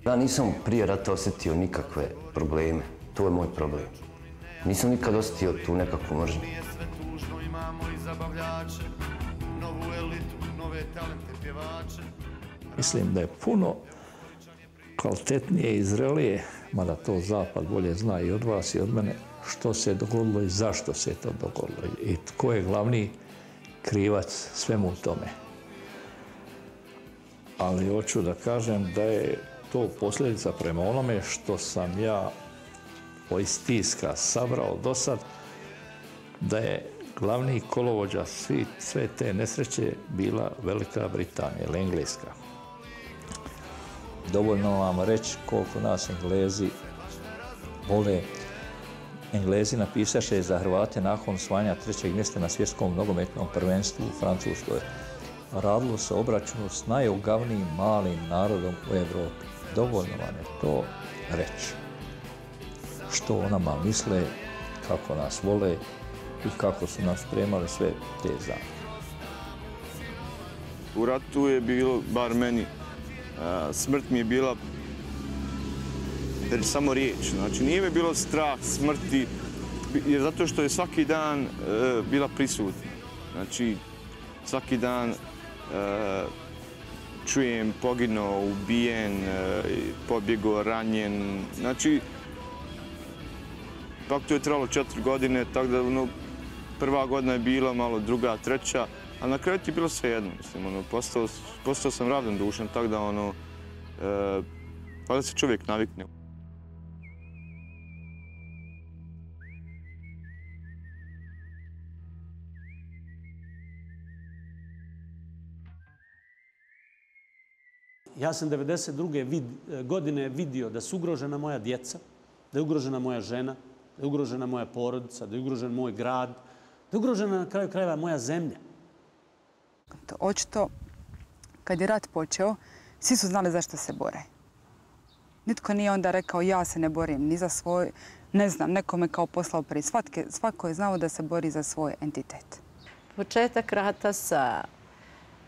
Ja nisam prije rata osjetio nikakve probleme. To je moj problem. Nisam nikad osjetio tu nekakvu mržnju. Mislim da je puno kvalitetnije i zrelije, mada to Zapad bolje zna i od vas i od mene, što se dogodilo i zašto se to dogodilo i tko je glavni krivac svemu tome. Ali hoću da kažem da je to posljedica prema onome što sam ja iz tiska sabrao do sad, da je glavni kolovođa sve te nesreće bila Velika Britanija ili Engleska. Dovoljno vam reći koliko nas Englezi vole. Englezi napisaše za Hrvate nakon osvajanja 3. mjesta na svjetskom nogometnom prvenstvu u Francuskoj. Radilo se o obračunu s najogavnijim malim narodom u Evropi. Dovoljno vam je to reći. Što o nama misle, kako nas vole i kako su nas spremali sve te zamke. U ratu je bilo, bar meni, smrt mi je bila samo riječ. Znači, nije mi bilo strah smrti, jer zato što je svaki dan bila prisutna. Znači, svaki dan čujem poginuo, ubijen, pobjegao, ranjen. Znači, pak to je trajalo 4 godine, tako da prva godina je bila, malo druga, treća, a na kraju ti je bilo sve jedno. Mislim, postao sam ravnodušan, tako da valjda se čovjek navikne. Ja sam 1992. godine vidio da su ugrožena moja djeca, da je ugrožena moja žena, da je ugrožena moja porodica, da je ugrožen moj grad, da je ugrožena na kraju krajeva moja zemlja. Očito, kad je rat počeo, svi su znali zašto se bore. Nitko nije onda rekao ja se ne borim ni za svoj, ne znam, neko me kao poslao prije. Svako je znao da se bori za svoj entitet. Početak rata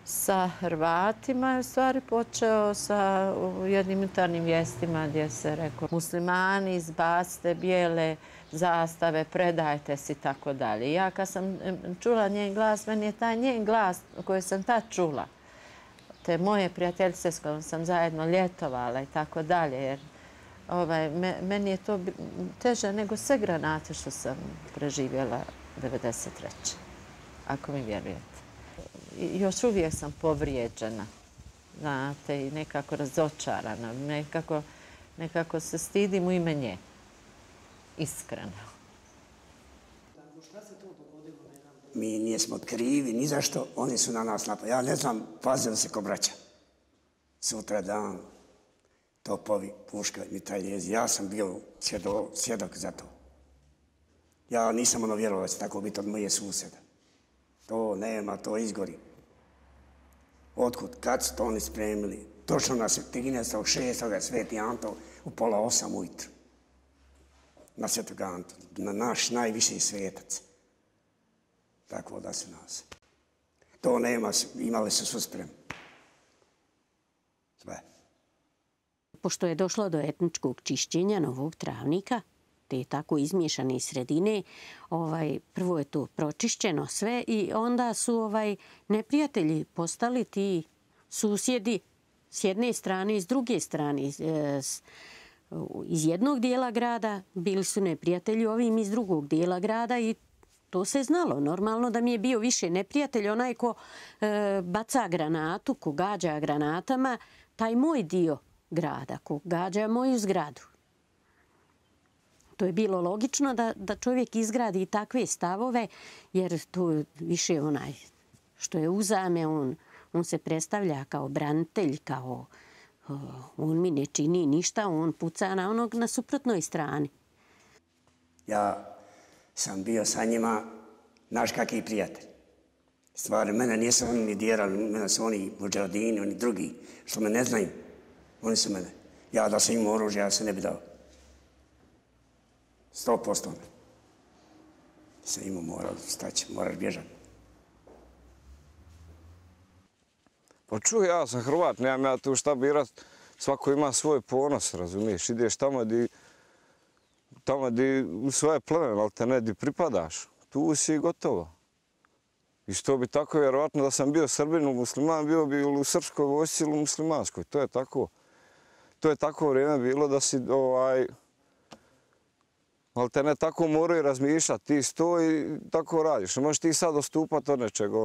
sa Hrvatima je u stvari počeo sa jednim jutarnjim vijestima gdje se rekao muslimani izbacite bijele zastave, predajte se i tako dalje. Ja kad sam čula njen glas, meni je taj njen glas koji sam tad čula, te moje prijateljice s kojom sam zajedno ljetovala i tako dalje, jer meni je to teže nego sve granate što sam preživjela 1993. Ako mi vjerujete. Još uvijek sam povrijeđena, znate, i nekako razočarana, nekako se stidim u ime nje, iskreno. Mi nismo krivi ni zašto, oni su na nas napali. Ja ne znam, pazili se ko braća. Sutra dan, topovi, puška, mitaljezi. Ja sam bio svjedok za to. Ja nisam vjerovao da će tako biti od moje susjeda. To nema, to izgori. Otkud, kad su to oni spremili? Točno na 13.6. Sveti Anto u 7:30 ujutru. Na Svetog Antu, na naš najviši svetac. Tako da su nas. To nema, imali su sve spremno. Sve. Pošto je došlo do etničkog čišćenja Novog Travnika, te tako izmiješane sredine, prvo je to pročišćeno sve i onda su neprijatelji postali ti susjedi s jedne strane i s druge strane. Iz jednog dijela grada bili su neprijatelji ovim iz drugog dijela grada i to se znalo. Normalno da mi je bio više neprijatelj onaj ko baca granatu, ko gađa granatama, taj moj dio grada, ko gađa moju zgradu. To je bilo logično da čovjek izgradi takve stavove, jer to više onaj što je uzame, on se predstavlja kao branitelj, kao on mi ne čini ništa, on puca na onog na suprotnoj strani. Ja sam bio sa njima, naš kakvi prijatelj. Stvari, mene nisu oni ni dirali, mene su oni muđahedini, oni drugi, što me ne znaju. Oni su mene. Ja da sam imao oružje, ja se ne bi dao. 100% ne. Sam imao, moraš stać, moraš bježati. Pa čuj, ja sam Hrvat, nemam ja tu šta birat. Svako ima svoj ponos, razumiješ. Ideš tamo di u svoje pleme, ali te ne di pripadaš. Tu si gotovo. I što bi tako vjerovatno da sam bio Srbin u musliman, bio bi u srpskoj vojsci ili u muslimanskoj. To je tako. To je tako vrijeme bilo da si ali te ne tako moraju razmišljati. Ti stoji i tako radiš. Ne možeš ti sad odstupati od nečega,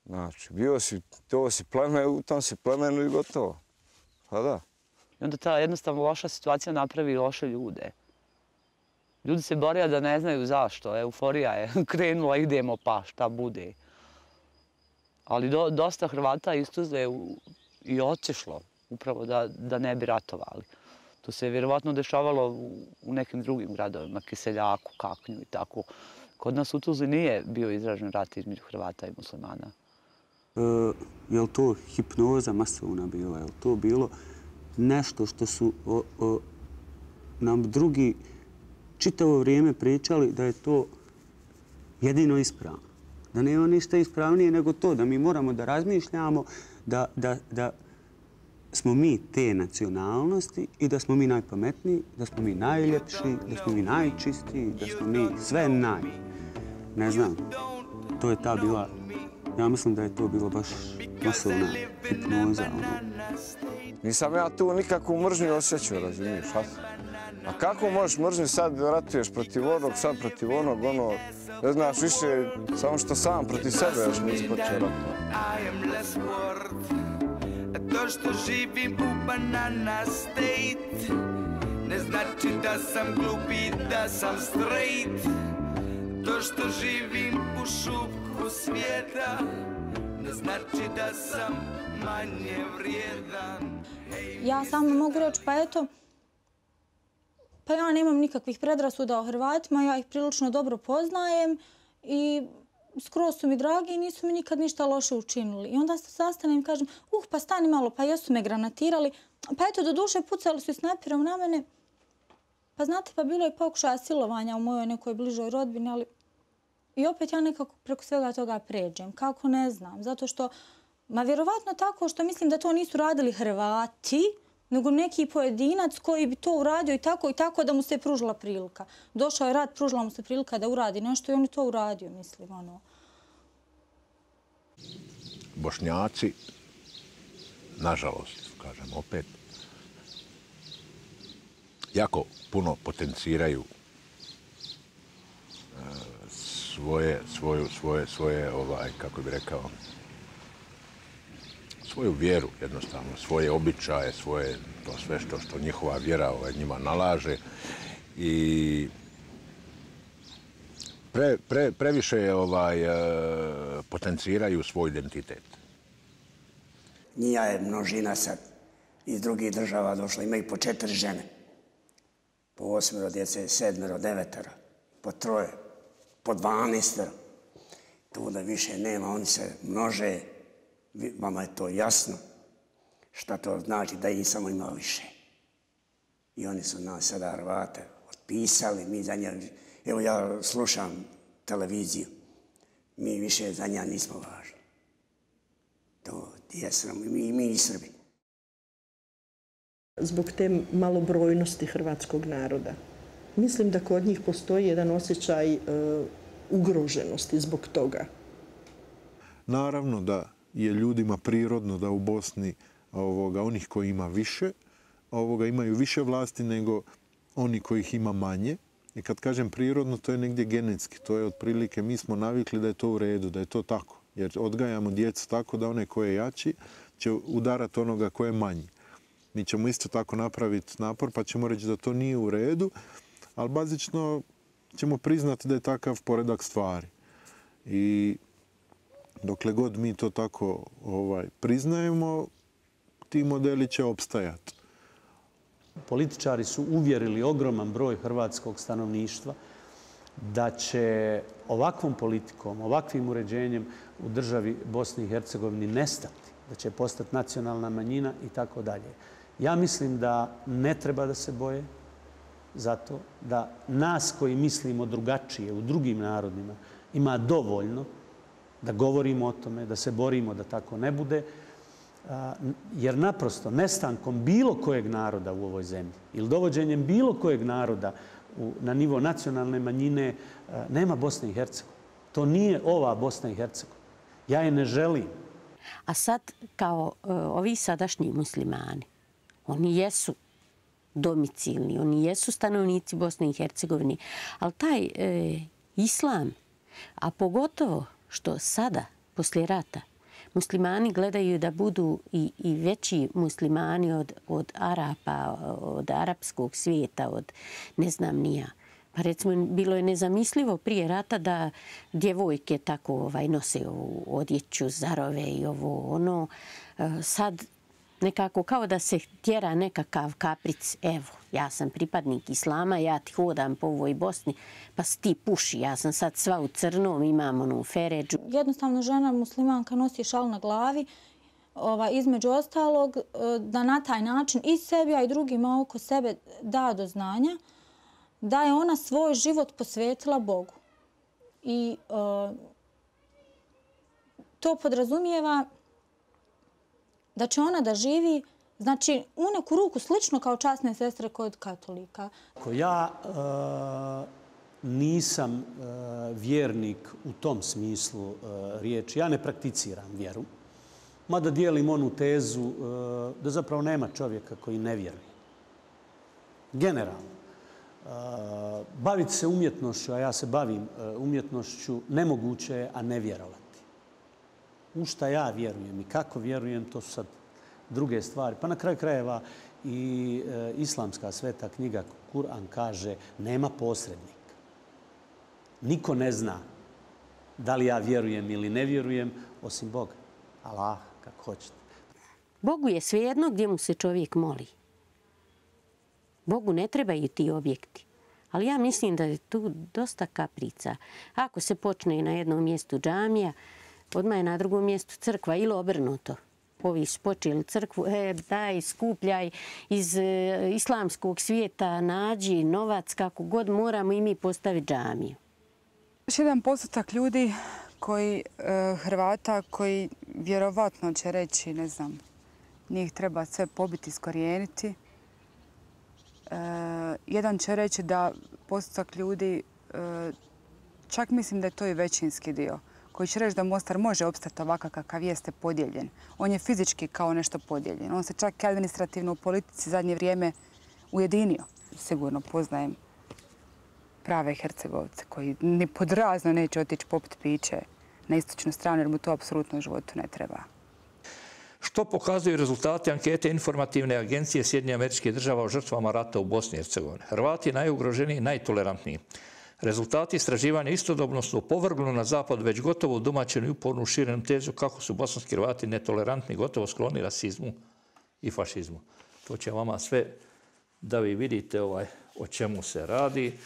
Znači, bio si, to si pleme, u tom si plemenu i gotovo. Pa da. I onda ta jednostavno loša situacija napravi loše ljude. Ljudi se bore da ne znaju zašto. Euforija je krenula, idemo pa šta bude. Ali dosta Hrvata istuze i otišlo upravo da ne bi ratovali. To se je vjerovatno dešavalo u nekim drugim gradovima, Kiseljaku, Kaknju i tako. Kod nas u Tuzli nije bio izražen rat između Hrvata i muslimana. Je li to hipnoza masovna bila? Je li to bilo nešto što su nam drugi čitavo vrijeme pričali da je to jedino ispravno? Da nema ništa ispravnije nego to, da mi moramo da razmišljamo da smo mi te nacionalnosti i da smo mi najpametniji, da smo mi najljepši, da smo mi najčistiji, da smo mi sve naj. Ne znam, to je ta bila... Ja mislim da je to bilo baš masovna hipnoza. Nisam ja tu nikakvu mržnju osjećao, razumiješ? A kako možeš mržnju sad ratuješ protiv onog, sad protiv onog, ne znaš više, samo što sam protiv sebe još nisi počeo ratovati. To što živim u banana state ne znači da sam glup i da sam straight. To što živim u šupku svijeta ne znači da sam manje vrijedan. Ja samo mogu reći, pa eto, pa ja nemam nikakvih predrasuda o Hrvatima, ja ih prilično dobro poznajem i skroz su mi dragi i nisu mi nikad ništa loše učinili. I onda se sastanem i kažem, pa stani malo, pa jesu me granatirali, pa eto, do duše pucali su snajperom na mene. Pa znate, pa bilo je pokušaja silovanja u mojoj nekoj bližoj rodbini, ali i opet ja nekako preko svega toga pređem. Kako, ne znam. Zato što, vjerovatno tako što mislim da to nisu radili Hrvati, nego neki pojedinac koji bi to uradio i tako da mu se pružila prilika. Došao je rat, pružila mu se prilika da uradi nešto i on je to uradio, mislim, Bošnjaci, nažalost, kažem opet, jako puno potenciraju svoje, kako bi rekao, svoju vjeru jednostavno, svoje običaje, svoje to sve što njihova vjera njima nalaže i previše potenciraju svoj identitet. Njija je množina sad iz drugih država došla, imaju po 4 žene, po 8 djece, 7, 9, po 3, po 12. Tu da više nema, oni se množe. Vama je to jasno. Šta to znači da ih samo ima više. I oni su nas sada Hrvate otpisali. Mi za nje, evo ja slušam televiziju. Mi više za nja nismo važni. To je sram. Mi i Srbi. Zbog te malobrojnosti hrvatskog naroda. Mislim da kod njih postoji jedan osjećaj ugroženosti zbog toga. Naravno da je ljudima prirodno da u Bosni onih koji ima više, imaju više vlasti nego oni kojih ima manje. I kad kažem prirodno, to je negdje genetski. To je otprilike, mi smo navikli da je to u redu, da je to tako. Jer odgajamo djecu tako da one koje je jači će udarati onoga koje je manji. Mi ćemo isto tako napraviti napor pa ćemo reći da to nije u redu, ali bazično ćemo priznati da je takav poredak stvari. I dokle god mi to tako priznajemo, ti modeli će opstajati. Političari su uvjerili ogroman broj hrvatskog stanovništva da će ovakvom politikom, ovakvim uređenjem u državi Bosni i Hercegovini nestati, da će postati nacionalna manjina i tako dalje. Ja mislim da ne treba da se boje zato da nas koji mislimo drugačije u drugim narodima ima dovoljno da govorimo o tome, da se borimo da tako ne bude. Jer naprosto nestankom bilo kojeg naroda u ovoj zemlji ili dovođenjem bilo kojeg naroda na nivo nacionalne manjine nema Bosne i Hercegovine. To nije ova Bosna i Hercegovina. Ja je ne želim. A sad, kao ovi sadašnji muslimani, oni jesu domicilni, oni jesu stanovnici Bosne i Hercegovine, ali taj islam, a pogotovo što sada, poslije rata, muslimani gledaju da budu i veći muslimani od Arapa, od arapskog svijeta, od ne znam nija. Pa recimo, bilo je nezamislivo prije rata da djevojke tako nose ovu odjeću, zarove i ovo ono. Sad nekako kao da se tjera nekakav kapric. Evo, ja sam pripadnik islama, ja ti hodam po ovoj Bosni, pa si ti puši. Ja sam sad sva u crnom, imam onu feređu. Jednostavno žena muslimanka nosi šal na glavi, između ostalog, da na taj način i sebi, a i drugima oko sebe da do znanja da je ona svoj život posvetila Bogu. I to podrazumijeva da će ona da živi, znači, u neku ruku slično kao časne sestre kod katolika. Ja nisam vjernik u tom smislu riječi. Ja ne prakticiram vjeru. Mada dijelim onu tezu da zapravo nema čovjeka koji ne vjeruje. Generalno. Baviti se umjetnošću, a ja se bavim umjetnošću, nemoguće je, a ne vjerovati. U šta ja vjerujem i kako vjerujem, to su sad druge stvari. Pa na kraju krajeva i islamska sveta knjiga Kur'an kaže nema posrednika. Niko ne zna da li ja vjerujem ili ne vjerujem, osim Boga. Allah, kako hoćete. Bogu je svejedno gdje mu se čovjek moli. Bogu ne trebaju ti objekti. Ali ja mislim da je tu dosta kaprica. Ako se počne na jednom mjestu džamija, odmah je na drugom mjestu crkva ili obrnuto. Ovi su počeli crkvu, daj, skupljaj iz islamskog svijeta, nađi novac, kako god moramo i mi postaviti džamiju. Još jedan postotak ljudi Hrvata koji vjerovatno će reći, ne znam, njih treba sve pobiti, iskorijeniti. Jedan će reći da postotak ljudi, čak mislim da je to i većinski dio, koji će reći da Mostar može opstati ovakav kakav jeste podijeljen. On je fizički kao nešto podijeljen. On se čak i administrativno u politici zadnje vrijeme ujedinio. Sigurno poznajem prave Hercegovce koji ni pod razno neće otići popiti piće na istočnu stranu jer mu to apsolutno u životu ne treba. Što pokazuju rezultati ankete informativne agencije Sjedinjenih Američkih Država o žrtvama rata u Bosni i Hercegovini? Hrvati najugroženiji i najtolerantniji. Rezultati istraživanja istodobno su opovrgli na zapad već gotovo udomaćenu i upornu širenu tezu kako su bosanski Hrvati netolerantni, gotovo skloni rasizmu i fašizmu. To će vama sve da vi vidite o čemu se radi.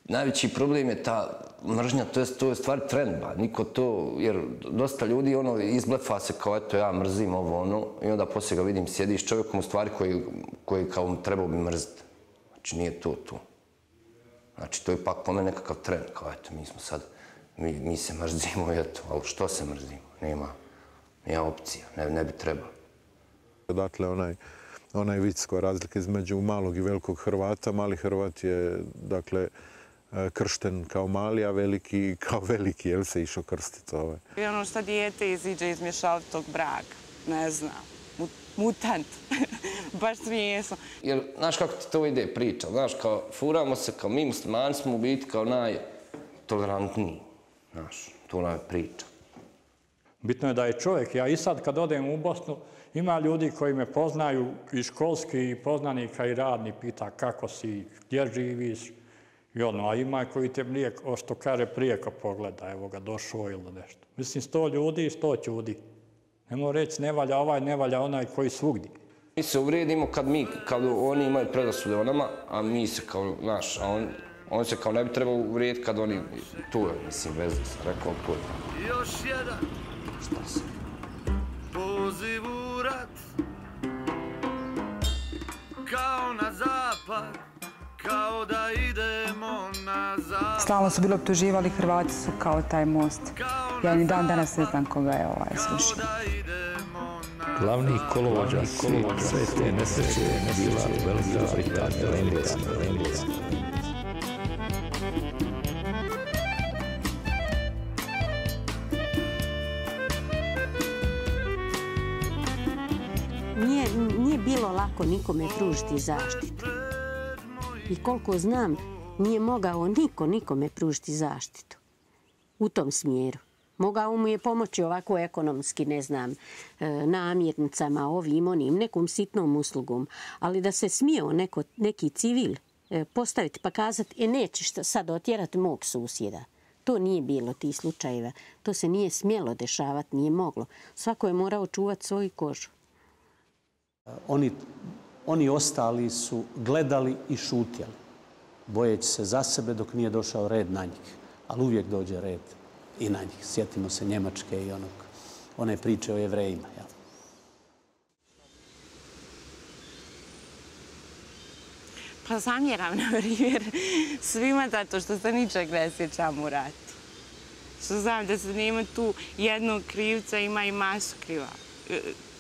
Najveći problem je ta mržnja, to je stvar trendba. Niko to, jer dosta ljudi izblefa se kao eto ja mrzim ovo ono i onda poslije ga vidim sjedi s čovjekom u stvari koji kao trebao bi mrziti. Znači nije to tu. Znači to je ipak po mene nekakav trend, kao eto mi smo sad, mi se mrzimo i eto, ali što se mrzimo? Nema opcija, ne bi trebalo. Dakle, onaj vic koja razlika između malog i velikog Hrvata. Mali Hrvat je, dakle, kršten kao mali, a veliki kao veliki, jel se išao krstiti. I ono što dijete iziđe iz mješovitog braka, ne znam, mutant, baš smijesno. Jer, znaš kako ti to ide priča, znaš, kao furamo se, kao mi muslimani smo u biti kao najtolerantniji, znaš, to ona je priča. Bitno je da je čovjek, ja i sad kad odem u Bosnu, ima ljudi koji me poznaju i školski, i poznanika, i radni, pita kako si, gdje živiš, i ono, a ima koji te što kaže prijeko pogleda, evo ga došao ili nešto. Mislim, 100 ljudi i 100 čudi. Nemo reći ne valja ovaj, ne valja onaj koji svugdje. Mi se uvrijedimo kad oni imaju predrasude o nama, a mi se kao, znaš, a on se kao ne bi trebao uvrijediti kad oni tu je, mislim, veze se, rekao tu je. Još jedan poziv u rat, kao na zapad, kao da idemo na zapad. Stalno su bili optuživali, Hrvati su kao taj most. Ja ni dan danas ne znam koga je srušio. Glavni kolovođa sve te nesreće je bila Velika Britanija, Engleska. Nije bilo lako nikome pružiti zaštitu. I koliko znam, nije mogao nikome pružiti zaštitu u tom smjeru. Mogao mu je pomoći ovako ekonomski, ne znam, namirnicama, ovim, onim, nekom sitnom uslugom. Ali da se smio neki civil postaviti pa kazati, nećeš sad otjerati mog susjeda. To nije bilo tih slučajeva. To se nije smjelo dešavati, nije moglo. Svako je morao čuvati svoju kožu. Oni ostali su gledali i šutjeli, bojeći se za sebe dok nije došao red na njih. Ali uvijek dođe red i na njih. Sjetimo se Njemačke i one priče o Jevrejima. Ja. Pa zamjeram, na primjer, svima zato što se ničeg ne sjećam u ratu. Što znam da se nema tu jednog krivca, ima i masu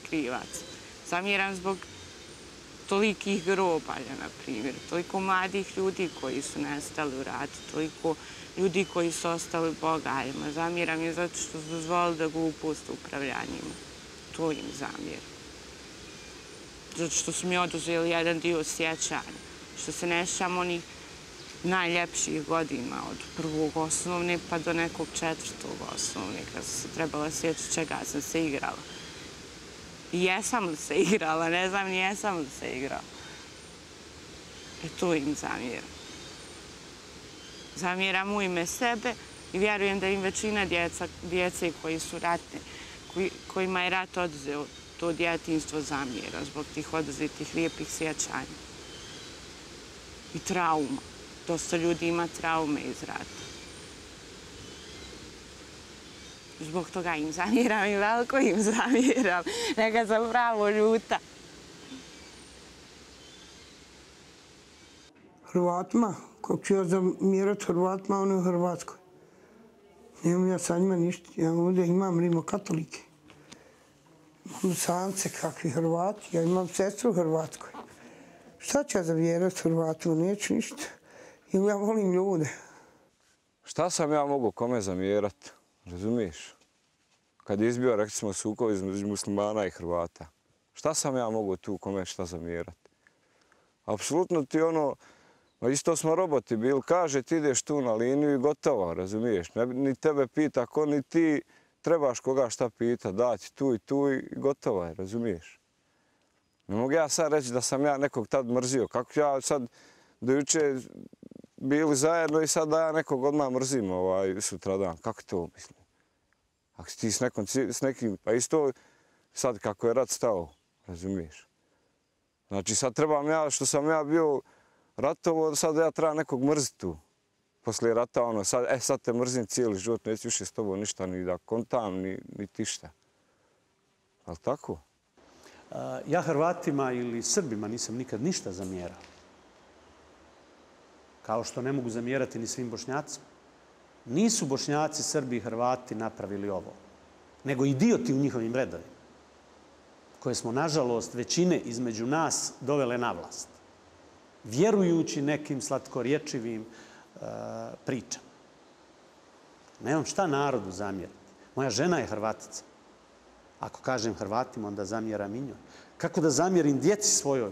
krivaca. Zamjeram zbog tolikih grobalja, na primjer, toliko mladih ljudi koji su nestali u ratu, toliko ljudi koji su ostali bogaljima. Zamjeram je zato što su dozvolili da glupost upravljanjima. To im zamjeram. Zato što su mi oduzeli jedan dio sjećanja. Što se ne sjećam onih najljepših godina od prvog osnovne pa do nekog 4. osnovne, kad sam se trebala sjećati čega sam se igrala. I jesam li se igrala, ne znam ni jesam li se igrala. To im zamjeram. Zamjeram u ime sebe i vjerujem da im većina djece koji su ratne, kojima je rat oduzeo to djetinjstvo zamjera zbog tih oduzetih lijepih sjećanja. I trauma. Dosta ljudi ima traume iz rata. Zbog toga im zamjeram i veliko im zamjeram. Neka sam pravo ljuta. Hrvatima, kako ću ja zamjerati Hrvatima, oni u Hrvatskoj. Nemam ja sa njima ništa. Ja ovdje imam rimokatolike. Imam samce kakvi Hrvati. Ja imam sestru u Hrvatskoj. Šta ću ja zavjerati Hrvatima? Neću ništa. Ili ja volim ljude. Šta sam ja mogu kome zamjerati? Razumiješ? Kad je izbio, rekli smo, sukob između muslimana i Hrvata. Šta sam ja mogu tu kome šta zamjerati? Apsolutno ti isto smo roboti bili, kaže ti ideš tu na liniju i gotovo, razumiješ? Ni tebe pita ko, ni ti trebaš koga šta pita, dati tu i tu i gotovo je, razumiješ? Ne mogu ja sad reći da sam ja nekog tad mrzio. Kako ja sad do juče bili zajedno i sad da ja nekog odmah mrzim sutradan. Kako to mislim? Ako ti s nekim, pa isto sad kako je rat stao, razumiješ? Znači sad trebam ja, što sam ja bio ratovo, sad ja trebam nekog mrziti tu. Poslije rata sad te mrzim cijeli život, neću više s tobom ništa ni da kontam, ni ti šta. Ali tako? Ja Hrvatima ili Srbima nisam nikad ništa zamjerao. Kao što ne mogu zamjerati ni svim Bošnjacima. Nisu Bošnjaci, Srbi i Hrvati napravili ovo, nego idioti u njihovim redovima, koje smo, nažalost, većine između nas dovele na vlast, vjerujući nekim slatkorječivim pričama. Nemam šta narodu zamjeriti. Moja žena je Hrvatica. Ako kažem Hrvatima, onda zamjeram i njoj. Kako da zamjerim djeci svojoj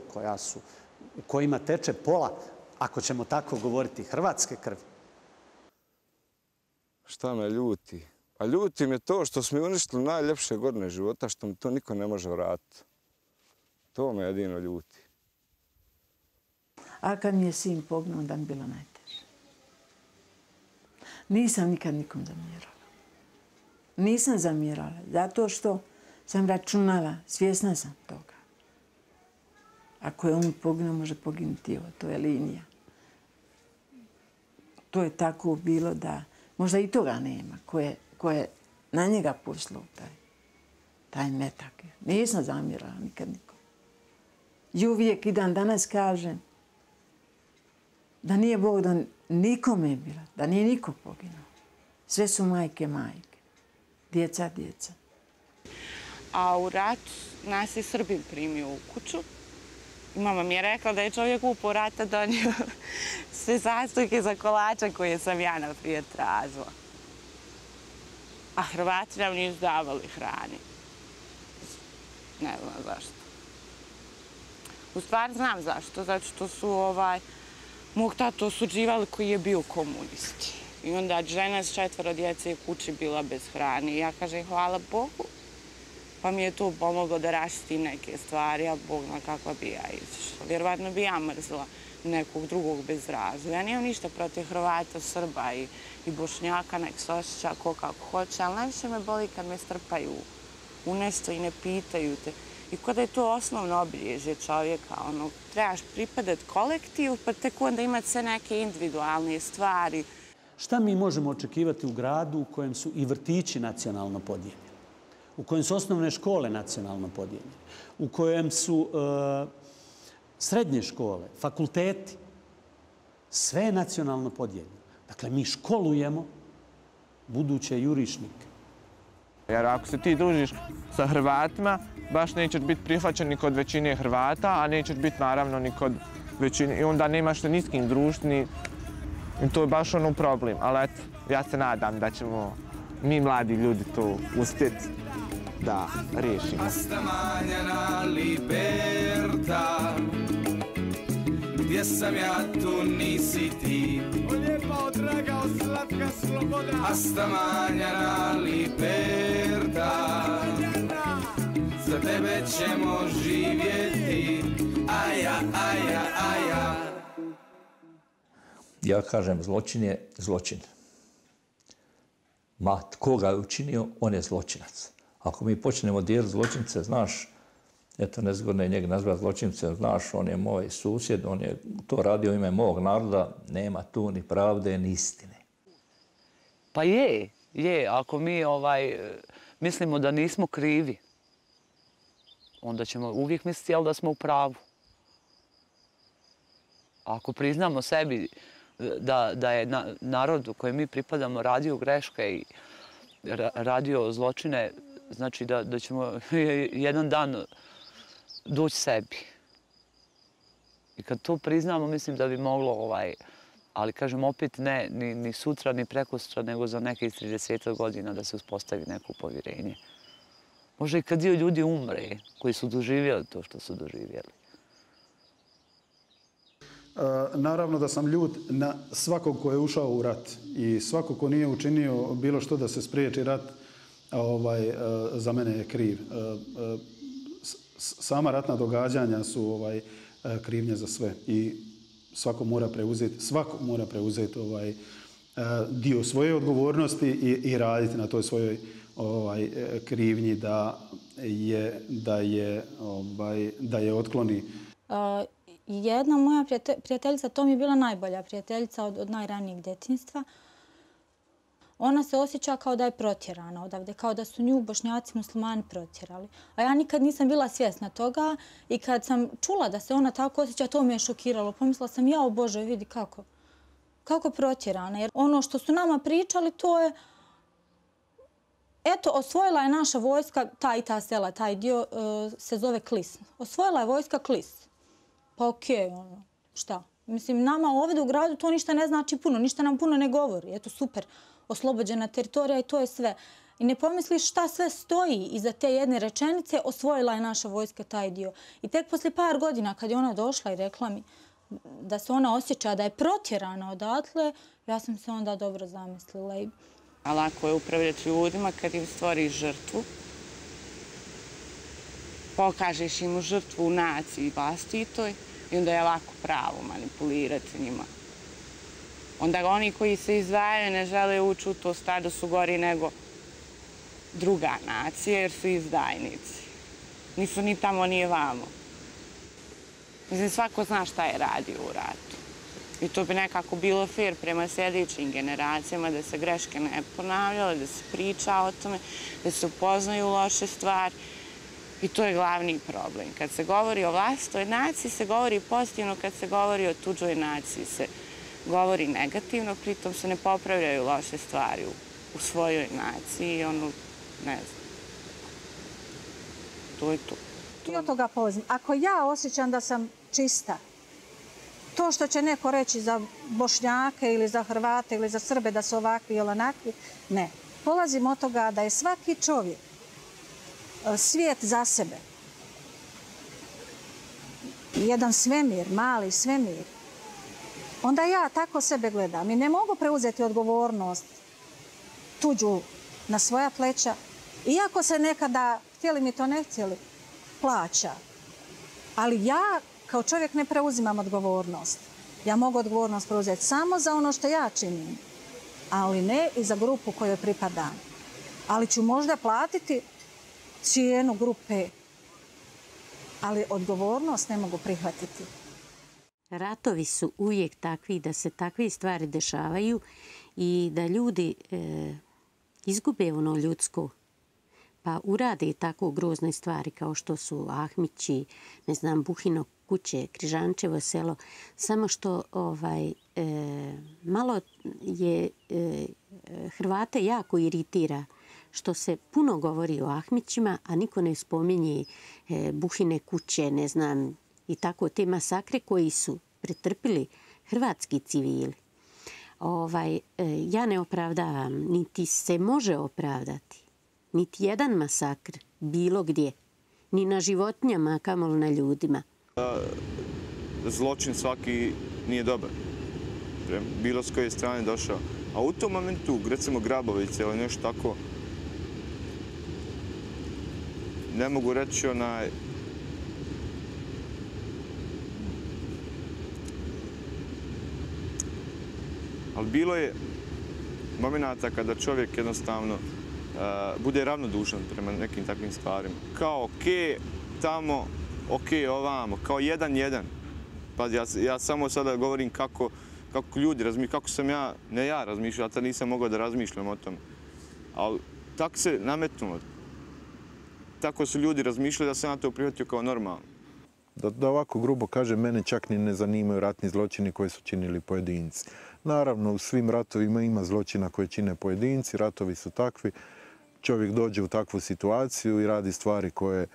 u kojima teče pola, ako ćemo tako govoriti, hrvatske krvi? Šta me ljuti? A ljuti me to što smo uništili najljepše godine života, što mi to niko ne može vratiti. To me jedino ljuti. A kad mi je sin poginuo, onda mi bilo najteže. Nisam nikad nikom zamjerala. Nisam zamjerala, zato što sam računala, svjesna sam toga. Ako je on poginuo, može poginuti ovo, to je linija. To je tako bilo da možda i toga nema, ko je na njega poslao taj metak. Nisam zamjerala nikad nikom. I uvijek i dan danas kažem da nije Bog da nikome bila, da nije niko poginuo. Sve su majke. Djeca. A u ratu nas je Srbin primio u kuću. I mama mi je rekla da je čovjek u rata donio sve sastojke za kolača koje sam ja naprijed tražila. A Hrvati nam nisu davali hrani. Ne znam zašto. U stvari znam zašto. Zato što su mog tatu osuđivali koji je bio komunisti. I onda žena s 4 djece je kući bila bez hrane. I ja kažem hvala Bogu. Pa mi je to pomoglo da raštim neke stvari, a Bog zna kakva bi ja izašla. Vjerovatno bi ja mrzila nekog drugog bez razloga. Ja nemam ništa protiv Hrvata, Srba i Bošnjaka, nek se osjeća ko kako hoće, ali najviše me boli kad me strpaju u nešto i ne pitaju te. I kada je to osnovno obilježje čovjeka, trebaš pripadati kolektivu, pa tek onda imati sve neke individualne stvari. Šta mi možemo očekivati u gradu u kojem su i vrtići nacionalno podijeljeni? U kojem su osnovne škole nacionalno podijeljene, u kojem su srednje škole, fakulteti, sve je nacionalno podijeljeno. Dakle, mi školujemo buduće jurišnike. Jer ako se ti družiš sa Hrvatima, baš nećeš biti prihvaćen ni kod većine Hrvata, a nećeš biti naravno ni kod većine. I onda nemaš se ni s kim družiti, i to je baš problem. Ali eto, ja se nadam da ćemo mi mladi ljudi to uspjeti da riješimo. Hasta mañana libertad. Gdje sam ja, tu nisi ti. O lijepa, odraga, o slatka sloboda. Hasta mañana libertad. Za tebe ćemo živjeti. Aja, aja, aja. Ja kažem, zločin je zločin. Ma tko ga je učinio, on je zločinac. Ako mi počnemo dijeliti zločince, znaš, eto nezgodno je njega nazvati zločince, znaš, on je moj susjed, on je to radio u ime mog naroda, nema tu ni pravde, ni istine. Pa je. Ako mi mislimo da nismo krivi, onda ćemo uvijek misliti da smo u pravu. Ako priznamo sebi da je narod u kojem mi pripadamo radio greške i radio zločine, znači da ćemo jedan dan doći sebi. I kad to priznamo, mislim da bi moglo, ali kažem opet ne ni sutra, ni prekosutra, nego za nekih 30 godina da se uspostavi neko povjerenje. Možda i kad dio ljudi umre, koji su doživjeli to što su doživjeli. Naravno da sam ljut na svakog ko je ušao u rat i svako ko nije učinio bilo što da se spriječi rat, za mene je kriv. Sama ratna događanja su krivnje za sve i svako mora preuzeti dio svoje odgovornosti i raditi na toj svojoj krivnji da je otkloni. Jedna moja prijateljica, to mi je bila najbolja prijateljica od najranijeg djetinjstva. Ona se osjeća kao da je protjerana odavde, kao da su nju Bošnjaci muslimani protjerali. A ja nikad nisam bila svjesna toga i kad sam čula da se ona tako osjeća, to me je šokiralo. Pomislila sam, jao Bože, vidi kako protjerana. Jer ono što su nama pričali, to je, eto, osvojila je naša vojska, ta i ta sela, taj dio se zove Klis. Osvojila je vojska Klis. Pa okej, šta? Mislim, nama ovdje u gradu to ništa ne znači puno, ništa nam puno ne govori. Eto, super, oslobođena teritorija i to je sve. I ne pomisliš šta sve stoji iza te jedne rečenice, osvojila je naša vojska taj dio. I tek poslije par godina kad je ona došla i rekla mi da se ona osjeća da je protjerana odatle, ja sam se onda dobro zamislila. A lako je upravljati ljudima kad im stvoriš žrtvu. Pokažeš im žrtvu u naciji vlastitoj i onda je lako pravo manipulirati njima. Onda oni koji se izdvajaju ne žele ući u to stado su gori nego druga nacija jer su izdajnici. Nisu ni tamo, ni vamo. Mislim, svako zna šta je radio u ratu. I to bi nekako bilo fair prema sljedećim generacijama, da se greške ne ponavljale, da se priča o tome, da se upoznaju loše stvari. I to je glavni problem. Kad se govori o vlastitoj naciji, se govori pozitivno, kad se govori o tuđoj naciji, se govori negativno, pritom se ne popravljaju loše stvari u svojoj naciji. Ne znam. To je to. I od toga polazim. Ako ja osjećam da sam čista, to što će neko reći za Bošnjake ili za Hrvate ili za Srbe da su ovakvi ili onakvi, ne. Polazim od toga da je svaki čovjek svijet za sebe. Jedan svemir, mali svemir. Onda ja tako sebe gledam i ne mogu preuzeti odgovornost tuđu na svoja pleća. Iako se nekada, htjeli mi to ne htjeli, plaća. Ali ja kao čovjek ne preuzimam odgovornost. Ja mogu odgovornost preuzeti samo za ono što ja činim, ali ne i za grupu kojoj pripadam. Ali ću možda platiti cijenu grupe, ali odgovornost ne mogu prihvatiti. Ratovi su uvijek takvi da se takve stvari dešavaju i da ljudi izgube ono ljudsko, pa urade tako grozne stvari kao što su Ahmići, ne znam, Buhino kuće, Križančevo selo. Samo što malo je Hrvate jako iritira što se puno govori o Ahmićima, a niko ne spominje Buhine kuće, ne znam, i tako te masakre koji su pretrpili hrvatski civili. Ja ne opravdavam, niti se može opravdati niti jedan masakr bilo gdje, ni na životinjama, kamoli na ljudima. Zločin svaki nije dobar, bilo s koje strane došao. A u tom momentu, recimo Grabovice ili nešto tako, ne mogu reći ali bilo je momenata kada čovjek jednostavno bude ravnodušan prema nekim takvim stvarima. Kao okej, tamo, okej, ovamo, kao 1-1. Pa ja samo sada govorim kako ljudi razmišljaju, kako sam ja, ne ja razmišljao, ja tad nisam mogao da razmišljam o tom. Ali tako se nametnulo. Tako su ljudi razmišljali da sam ja to prihvatio kao normalno. Da ovako grubo kažem, mene čak ni ne zanimaju ratni zločini koji su činili pojedinci. Naravno, u svim ratovima ima zločina koje čine pojedinci, ratovi su takvi. Čovjek dođe u takvu situaciju i radi stvari koje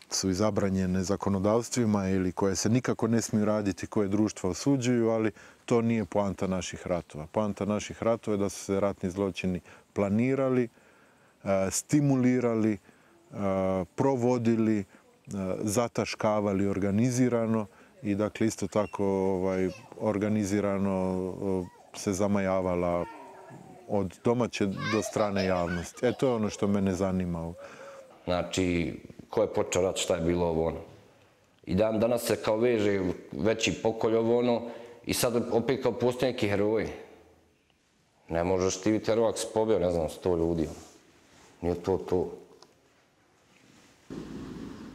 su zabranjene zakonodavstvima ili koje se nikako ne smiju raditi, koje društva osuđuju, ali to nije poanta naših ratova. Poanta naših ratova je da su se ratni zločini planirali, stimulirali, provodili, zataškavali organizirano i dakle isto tako organizirano se zamajavala od domaće do strane javnosti. To je ono što mene zanima. Znači, ko je počeo rat, šta je bilo ovo ono. I danas se kao veže veći pokolj ovo ono i sad opet kao postoje neki heroji. Ne možeš ti biti heroj ako si pobio, ne znam, 100 ljudi. Nije to.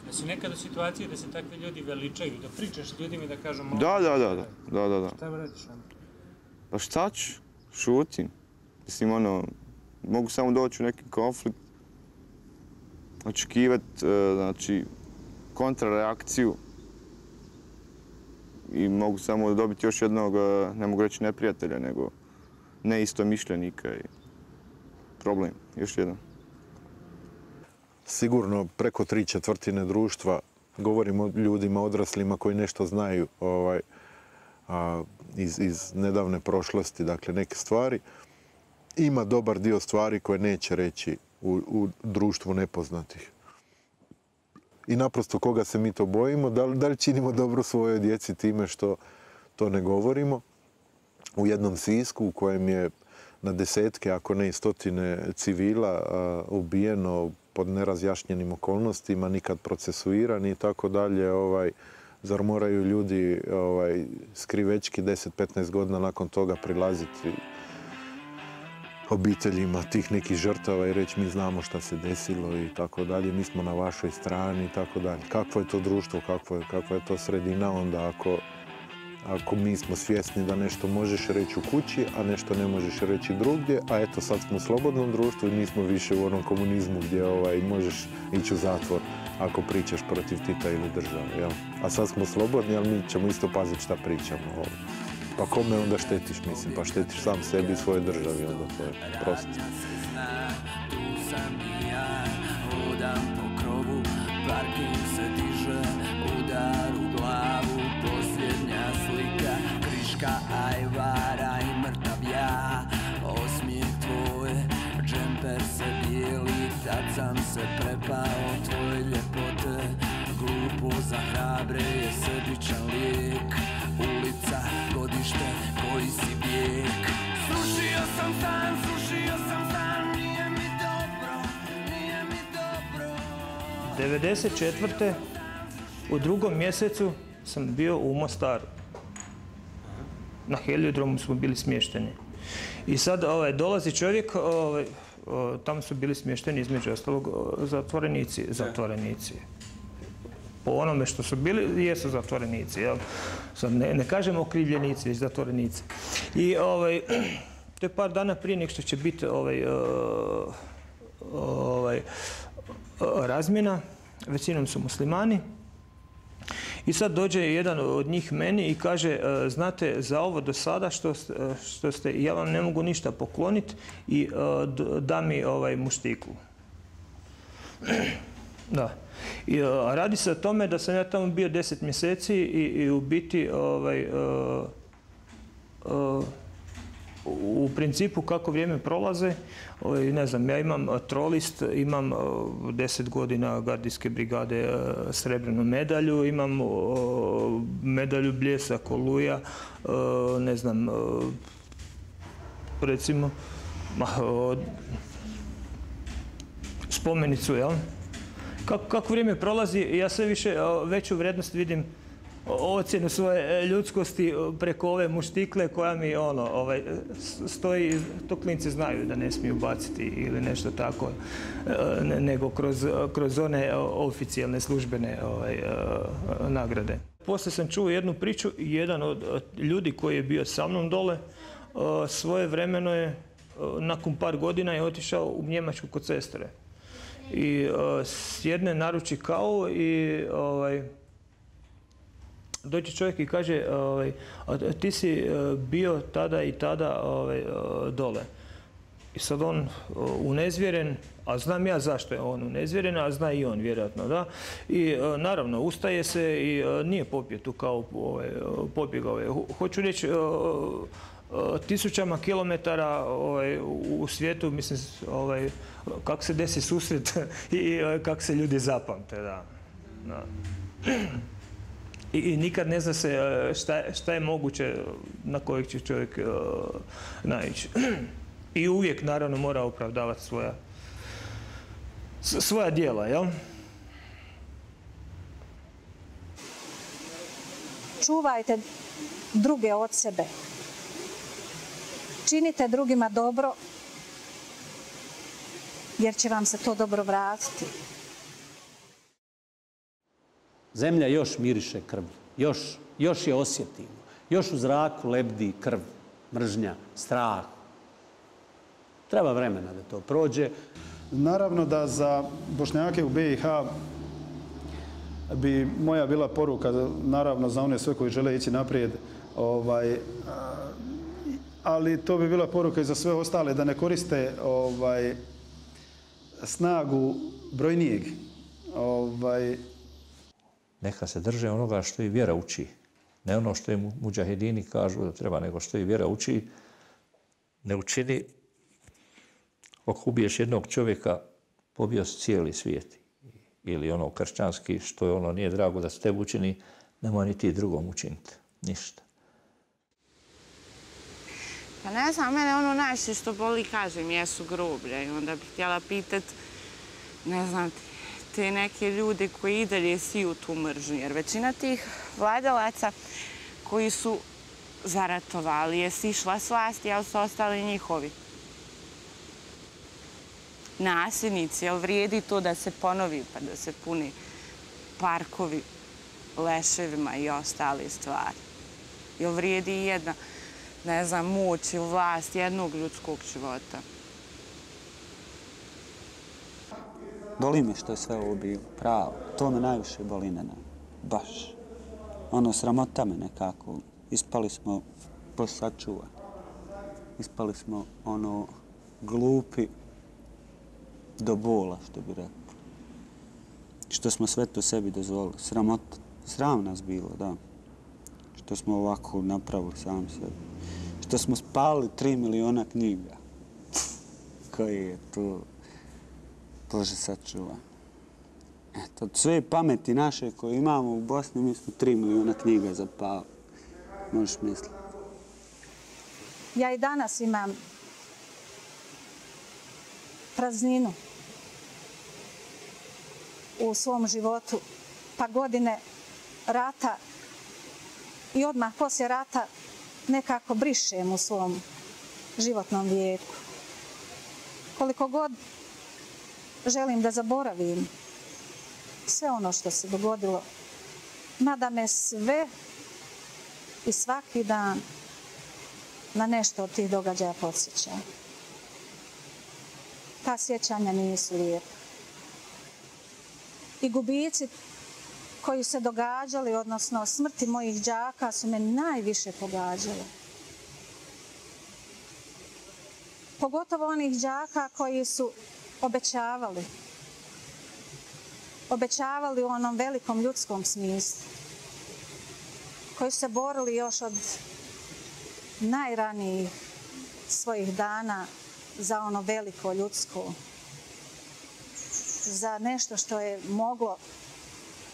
Jesi nekad u situaciji da se takvi ljudi veličaju, da pričaš s ljudima i da kažem... Da. Šta radiš? Pa šta ću? Šutim. Mislim, mogu samo doći u neki konflikt, očekivati, znači, kontrareakciju i mogu samo dobiti još jednog, ne mogu reći neprijatelja, nego neistomišljenika i problem, još jedan. Sigurno preko 3/4 društva, govorim o ljudima odraslima koji nešto znaju iz nedavne prošlosti, dakle neke stvari, ima dobar dio stvari koje neće reći u društvu nepoznatih. I naprosto koga se mi to bojimo, da li činimo dobro svojoj djeci time što to ne govorimo. U jednom Sisku u kojem je na desetke, ako ne i stotine civila ubijeno pod nerazjašnjenim okolnostima, nikad procesuirani i tako dalje, zar moraju ljudi skrivečki 10-15 godina nakon toga prilaziti obiteljima tih nekih žrtava i reći mi znamo šta se desilo i tako dalje, mi smo na vašoj strani i tako dalje. Kakvo je to društvo, kakva je to sredina onda ako mi smo svjesni da nešto možeš reći u kući, a nešto ne možeš reći drugdje, a eto sad smo u slobodnom društvu i nismo više u onom komunizmu gdje možeš ići u zatvor ako pričaš protiv Tita ili države. Jel? A sad smo slobodni, ali mi ćemo isto paziti šta pričamo. Pa kome onda štetiš, mislim? Pa štetiš sam sebi i svojoj državi, onda to je prosto. tu se diže udar u glavu, posljednja slika, kriška ajvara i mrtav ja. Osmijeh tvoj, džemper se bijeli, tad sam se prepao tvoje ljepote. Glupo za hrabre je sebičan lijek, ulica, godište, koji si vijek. Srušio sam san, nije mi dobro, nije mi dobro. 94. u 2. mjesecu sam bio u Mostaru. Na heliodromu smo bili smješteni. I sad dolazi čovjek, tamo su bili smješteni između ostalog zatvorenici. Po onome što su bili, jesu zatvorenici. Sad ne kažemo okrivljenici, već zatvorenici. I to je par dana prije nego što će biti razmjena. Većinom su muslimani. I sad dođe jedan od njih meni i kaže, znate, za ovo do sada što ste, ja vam ne mogu ništa pokloniti i da mi muštiku. Da. Radi se o tome da sam ja tamo bio 10 mjeseci i u biti u principu kako vrijeme prolaze, ne znam, ja imam trolist, imam 10 godina gardijske brigade srebrnu medalju, imam medalju Bljesak, Oluja, ne znam, recimo, spomenicu, jel? Kako vrijeme prolazi, ja sve više veću vrijednost vidim ocjenu svoje ljudskosti preko ove muštikle koja mi stoji, to klinci znaju da ne smiju baciti ili nešto tako, nego kroz one oficijalne službene nagrade. Poslije sam čuo jednu priču i jedan od ljudi koji je bio sa mnom dole svoje vremeno je, nakon par godina je otišao u Njemačku kod sestre. I sjedne, naruči kavu i dođe čovjek i kaže, ti si bio tada i tada dole. I sad on unezvjeren, a znam ja zašto je on unezvjeren, a zna i on vjerojatno, da. I naravno, ustaje se i nije popio tu kao pobjegao je. Hoću reći, tisućama kilometara u svijetu, mislim, kako se desi susret i kako se ljudi zapamte, da. I nikad ne zna se šta je moguće na kojeg će čovjek naići. I uvijek, naravno, mora opravdavati svoja djela, jel? Čuvajte druge od sebe. Činite drugima dobro, jer će vam se to dobro vratiti. Zemlja još miriše krv, još je osjetimo. Još u zraku lebdi krv, mržnja, strah. Treba vremena da to prođe. Naravno da za Bošnjake u BiH bi moja bila poruka, naravno za one sve koji žele ići naprijed, ali to bi bila poruka i za sve ostale da ne koriste snagu brojnijeg. Neka se drže onoga što i vjera uči. Ne ono što im mudžahedini kažu da treba, nego što i vjera uči. Ne učini, ako ubiješ jednog čovjeka, pobio si cijeli svijet. Ili ono kršćanski, što je ono nije drago da se tebi učini, nemoj ni ti drugom učiniti. Ništa. Pa ne znam, mene ono najviše što boli, kažem, jesu groblje. I onda bih htjela pitat, ne znam, te neke ljude koji i dalje siju tu mržnju. Jer većina tih vladalaca koji su zaratovali je sišla s vlasti, ali su ostali njihovi nasljednici. Jel vrijedi to da se ponovi, pa da se puni parkovi leševima i ostale stvari? Jel vrijedi i jedna, ne znam, moć ili vlast jednog ljudskog života? Boli me što je sve ovo bilo, pravo. To me najviše boli, baš. Ono, sramota me nekako. Ispali smo posačuva. Ispali smo, glupi do bola, što bi rekao. Što smo sve to sebi dozvolili. Sramota. Sram nas bilo, da. Što smo ovako napravili sami sebi. Što smo spalili 3 miliona knjiga. Koji je to... Bože sačuva. Eto, sve pameti naše koje imamo u Bosni, mi smo 3 miliona knjiga zapali. Možeš misliti. Ja i danas imam prazninu u svom životu, pa godine rata i odmah poslije rata nekako brišem u svom životnom vijeku. Koliko god želim da zaboravim sve ono što se dogodilo, mada me sve i svaki dan na nešto od tih događaja podsjeća. Ta sjećanja nisu lijepa. I gubici koji se događali, odnosno smrti mojih đaka, su me najviše pogađale. Pogotovo onih đaka koji su obećavali. Obećavali u onom velikom ljudskom smislu. Koji su se borili još od najranijih svojih dana za ono veliko ljudsko. Za nešto što je moglo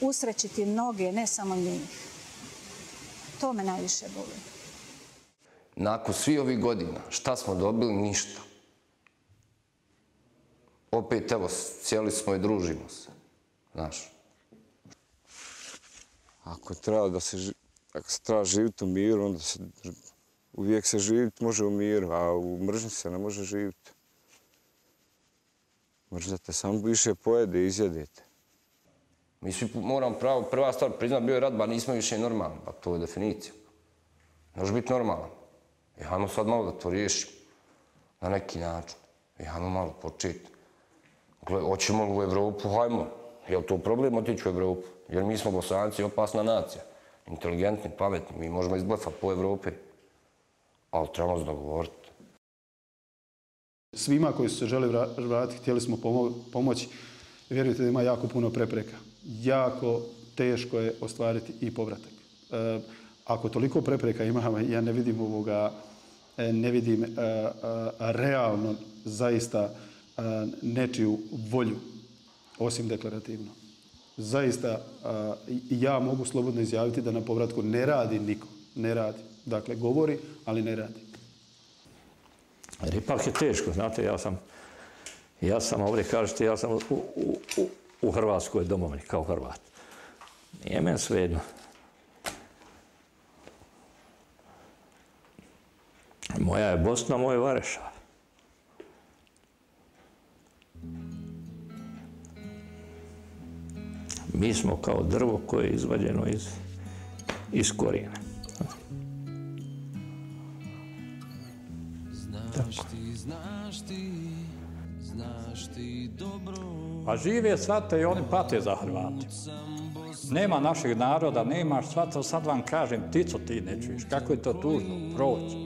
usrećiti mnoge, ne samo njih. To me najviše boli. Nakon svih ovih godina, šta smo dobili? Ništa. Opet, evo, sjeli smo i družimo se. Znaš. Ako se treba živjeti u miru, onda se uvijek se živjeti može u miru, a u mržnji se ne može živjeti. Mržnja te samo više pojede i izjedete. Mi svi moramo prva stvar priznat, bio je rat, ba nismo više normalni, pa to je definicija. Ne može biti normalan. I hajmo sad malo da to riješimo na neki način. I hajmo malo početi. Hoćemo li u Evropu, hajmo. Je li to problem otići u Evropu? Jer mi smo Bosanci opasna nacija. Inteligentni, pametni, mi možemo izblefati po Evropi. Ali trebamo se dogovoriti. Svima koji su se želi vratiti, htjeli smo pomoći. Vjerujte da ima jako puno prepreka. Jako teško je ostvariti i povratak. Ako toliko prepreka imamo, ja ne vidim realno zaista nečiju volju, osim deklarativno. Zaista ja mogu slobodno izjaviti da na povratku ne radi niko. Ne radi. Dakle, govori, ali ne radi. Jer ipak je teško, znate, ja sam ovdje, kažete, ja sam u Hrvatskoj domovini, kao Hrvat. Nije meni svejedno. Moja je Bosna, moj je Varešav. Mi smo kao drvo koje je izvađeno iz korijena. A žive svate i oni pate za Hrvati. Nema našeg naroda, nemaš svata, sad vam kažem, ptico ti ne čuješ. Kako je to tužno, proći.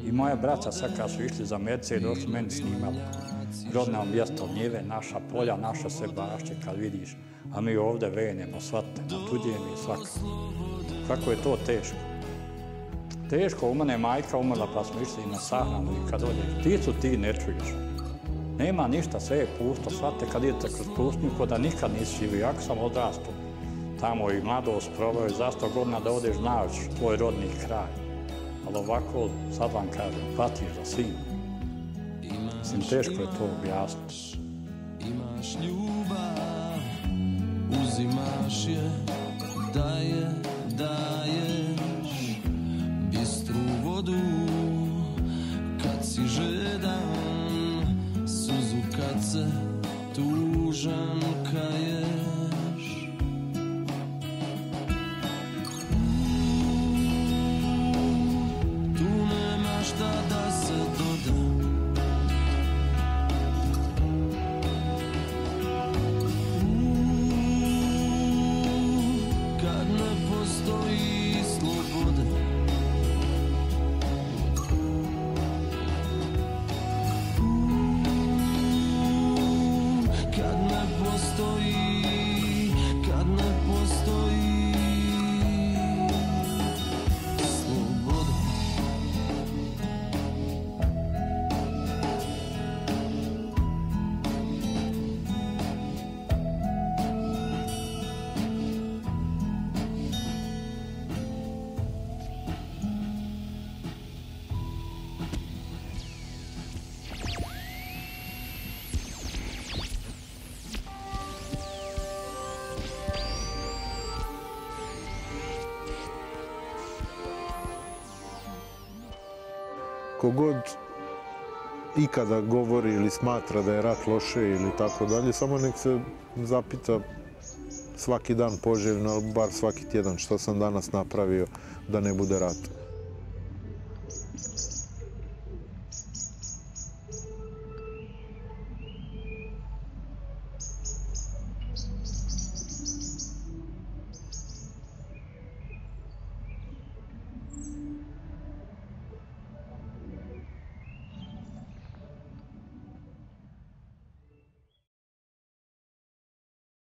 I moja braća sad kad su išli za Merce i došli meni snimali rodno mjesto njive, naša polja, naša se bašće, kad vidiš. A mi ovdje venemo, svate, na tuđe mi svakako. Kako je to teško. Teško, u mene je majka umrla pa smo išli na sahranu i kad dođeš, pticu ti ne čuješ. Nema ništa, sve je pusto, svate kad idete kroz pustinju, ko da nikad nisi živio, jako sam odrastao. Tamo i mladost proveo i za 100 godina da odeš znaš tvoj rodni kraj. Ali ovako, sad vam kažem, patiš za svim. Mislim, teško je to objasniti. Imaš ljubav, uzimaš je, daješ bistru vodu kad si žedan, suzu kad se tužan kaješ. Tu nema šta da se doda, kad ne postoji sloboda. Kad ne postoji god ikada govori ili smatra da je rat loše ili tako dalje, samo nek se zapita svaki dan poželjno, ali bar svaki tjedan što sam danas napravio da ne bude rata.